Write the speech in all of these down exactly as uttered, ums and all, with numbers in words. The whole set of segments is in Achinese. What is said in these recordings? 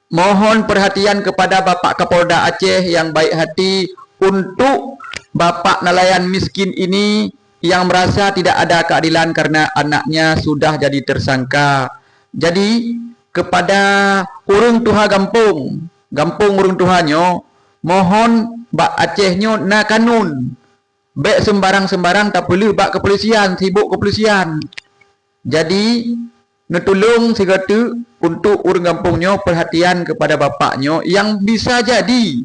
Mohon perhatian kepada Bapak Kapolda Aceh yang baik hati untuk Bapak nelayan miskin ini yang merasa tidak ada keadilan karena anaknya sudah jadi tersangka. Jadi, kepada ureuëng tuha gampông, gampông ureuëng tuha nyoe, mohon bak Aceh nyoe na kanun. Bék sembarang-sembarang tapeuleueh bak kepolisian, sibuk kepolisian. Jadi, neutulông sigoe teuk untuk ureuëng gampông nyoe perhatian kepada bapak nyoe yang bisa jadi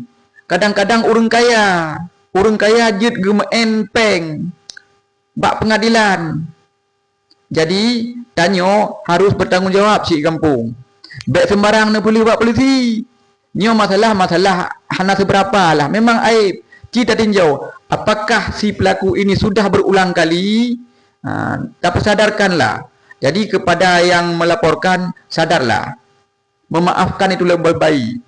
kadang-kadang ureuëng kaya. Ureuëng kaya jeuet geumeu'en péng bak pengadilan. Jadi, tanyoe harus bertanggung jawab cit gampông. Bék sembarang neupeuleueh bak polisi. Nyoe masalah-masalah hana seubeurapa lah. Memang aib. Ci tatinjau, apakah si pelaku ini sudah berulang kali? Ha, tapeusadarkanlah. Jadi, kepada yang melaporkan, sadarlah. Memaafkan itu lebih baik.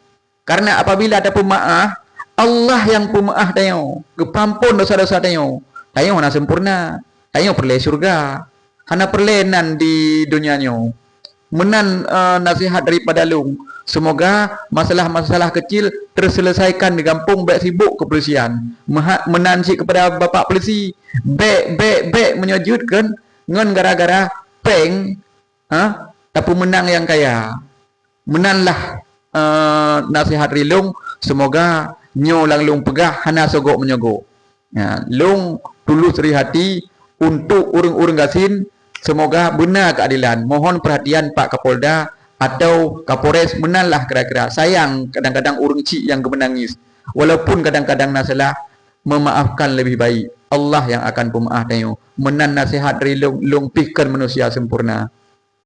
Karena apabila ada pemaaf, Allah yang pemaaf tanyoe, geupeuampon dosa-dosa tanyoe. Tanyoe hana sempurna. Tanyoe peureulée syurga. Hana peureulée nan di donya nyoe. Meunan, eh, nasihat daripada lôn. Semoga masalah-masalah kecil terselesaikan di gampông, bék sibuk kepolisian. Meha-, meunan cit kepada bapak polisi. Bék, bék, bék meunyoe jeuet kan ngon gara-gara péng, ha, tapeumeunang nyang kaya. Meunanlah, eh, nasihat rilong, semoga nyoe nyang lôn peugah hana sogok meunyoe gok. Ya, lôn tulus rihati untuk ureuëng-ureuëng gasien, semoga beuna keadilan. Mohon perhatian Pak Kapolda atau Kapolres, meunanlah kira-kira. Sayang kadang-kadang ureuëng cit nyang geumeunangis. Walaupun kadang-kadang na salah, memaafkan lebih baik. Allah yang akan peumaaf tanyoe. Meunan nasihat dari lôn, lôn pih kon manusia sempurna.